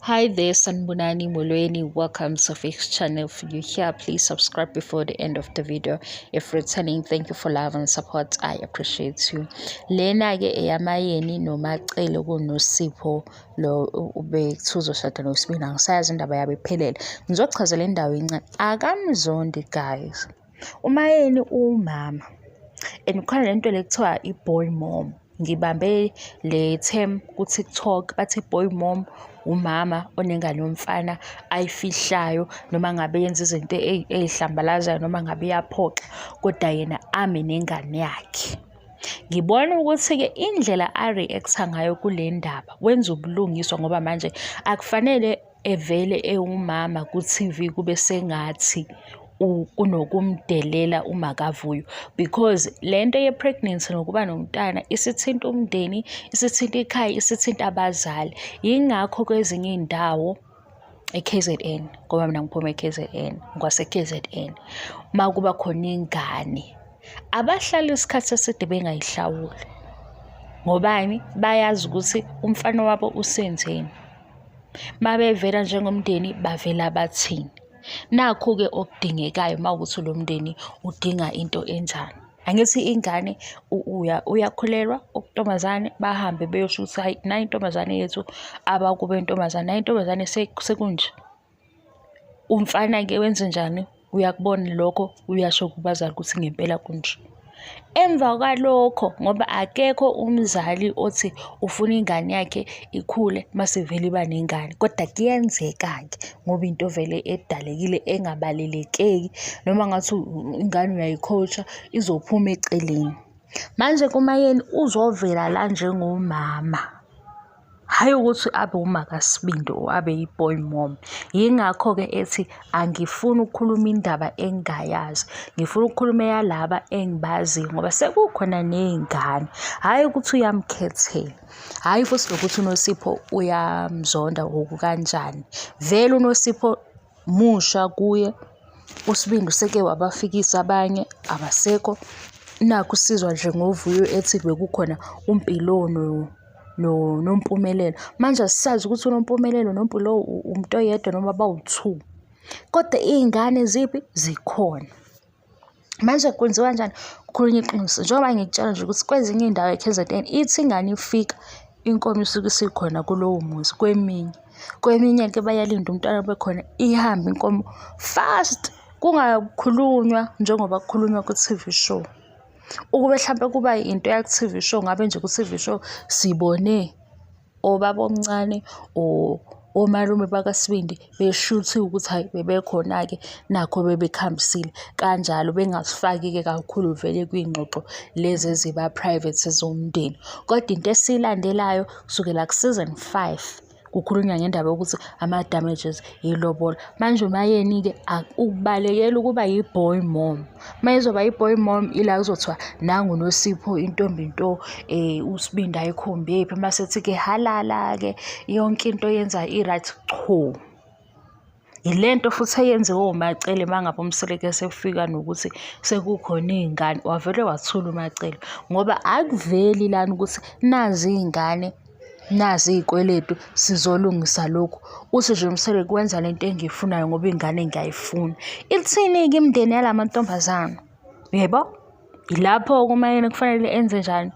Hi there, Sanibonani Molweni. Welcome to Fix Channel. If you're here, please subscribe before the end of the video. If returning, thank you for love and support. I appreciate you. Lena-ke eyaMaYeni noMaCele kunoSipho lo ubekuthiwa uzoshada noSibindi. Angisayazi indaba yabo iphelele. Ngizochazela indawo encane. Akamzondi guys. UMaYeni uwumama and kukhona lento le kuthiwa i-boy mom. Ngibambe le term ku-TikTok bathi boy mom umama onengane yomfana ayifihlayo noma ngabe yenza izinto ey'hlambalazayo noma ngabe iyaphoxa kodwa yena ame nengane yakhe. Ngibona ukuthi-ke indlela a-react-a ngayo kule ndaba wenza ubulungiswa ngoba manje akufanele evele ewumama ku-T_V kube sengathi kunokumdelela uMakavuyo because le nto ye-pregnancy nokuba nomntwana isithinta umndeni, isithinta ikhaya, isithinta abazali. Yingakho kwezinye iy'ndawo e-K_Z_N ngoba mina ngiphuma e-K_Z_N, ngwase-K_Z_N, uma kuba khona ingane abahlali isikhathi eside bengayihlawuli. Ngobani? Bayazi ukuthi umfana wabo usenzeni. Uma bevela njengomndeni bavela bathini. Nakhu-ke okudingekayo uma kuwukuthi lo mndeni udinga into enjani. Angithi ingane uyakhulelwa intombazane bahambe beyosho ukuthi hhayi nayi intombazane yethu abakubo intombazane, nayi intombazane sekunje. Umfana-ke wenzenjani? Uyakubona lokho uyasho kubazali ukuthi ngempela kunje. Emva kwalokho ngoba akekho umzali othi ufuna ingane yakhe ikhule mase vele iba nengane, kodwa kuyenzeka-ke ngoba into vele edalekile engabalelekeki noma ngathi ingane uyayi-coach-a izophuma eceleni. Manje kuMaYeni uzovela la njengomama. Hhayi ukuthi abe uMakaSibindi or abe yi-boy mom. Yingakho-ke ethi angifuni ukukhuluma indaba engingayazi, ngifuna ukukhuluma eyalaba engibaziyo ngoba sekukhona ney'ngane. Hhayi ukuthi uyamkhethela, hhayi futhi nokuthi uNosipho uyamzonda or kanjani. Vele uNosipho musha kuye, uSibindi useke wabafikisa abanye abasekho. Nakhu sizwa nje ngoVuyo ethi bekukhona uMpilo noMpumelelo. Manje asisazi ukuthi uNompumelelo noMpilo umuntu oyedwa noma bawu-two. Kodwa iy'ngane ziphi? Zikhona. Manje kwenziwa kanjani? Kukhulunywa iqiniso. Njengoba ngikutshela nje ukuthi kwezinye iy'ndawo e-K_Z_N ithi ingane ifika inkomo isuke isikhona kulowo muzi kweminye. Kweminye-ke bayalinda umntwana abe khona ihambe inkomo fast kungakhulunywa njengoba kukhulunywa ku-T_V show. Ukube hlampe kuba into yaku-T_V show ngabe nje ku-T_V show sibone obaba omncane or omalume bakaSibindi beshuthiwe ukuthi hhayi bebekhona-ke nakho bebekuhambisile kanjalo bengasifaki-ke kakhulu vele kwiy'ngxoxo lezi eziba private zomndeni. Kodwa into esiyilandelayo kusukela ku-season 5 kukhulunywa ngendaba yokuthi ama-damages ilobolo. Manje uMaYeni-ke ubalekela ukuba yi-boy mom. Uma ezoba yi-boy mom ila kuzothiwa nangu uNosipho intombi nto uSibindi ayikhombephi mase ethi-ke halala-ke yonke into oyenzayo i-right. Cho, yile nto futhi eyenziwe uMaCele uma ngabe uMseleku esefika nokuthi sekukhona iy'ngane, wavele wathula uMaCele ngoba akuveli lana ukuthi nazi iy'ngane, nazi iy'kweletu sizolungisa lokhu. Uthi nje uMseleku wenza lento engiyifunayo ngoba ingane ngiyayifuna. Ithini-ke imindeni yala mantombazane? Yebo, yilapho-ke uMaYeni kufanele enze njani?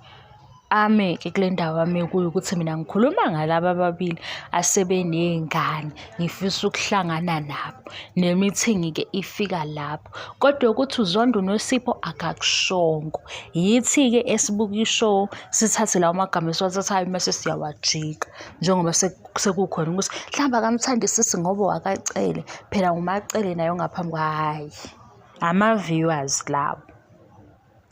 Ame-ke kule ndawo ame kuyo ukuthi mina ngikhuluma ngalaba ababili asebeney'ngane, ngifisa ukuhlangana nabo. Ne-meeting-ke ifika lapho. Kodwa ukuthi uzonda uNosipho akakushongo. Yithi-ke esibuka i-show sithathe lawo magama esiwathathayo mese siyawajika njengoba sekukhona ukuthi mhlawumbe akamthandisisi ngoba wakaCele, phela nguMaCele naye ongaphambi hhayi, ama-viewers lawo.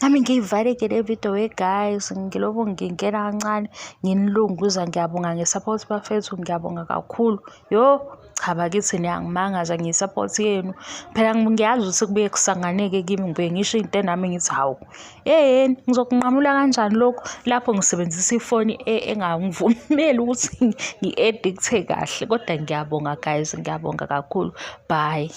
Nami ngiyivale-ke le video we guys, ngiloku ngingena kancane nginilunguza. Ngiyabonga nge-support bafethu, ngiyabonga kakhulu. Yo, cha bakithi niyangimangaza nge-support yenu. Phela ngiyazi ukuthi kubuye kusanganeke kimi, ngibuye ngisho into nami ngithi hawu, yehheni ngizokunqamula kanjani lokhu lapho ngisebenzisa ifoni engangivumeli ukuthi ngi-edithe kahle. Kodwa ngiyabonga guys, ngiyabonga kakhulu. Bye.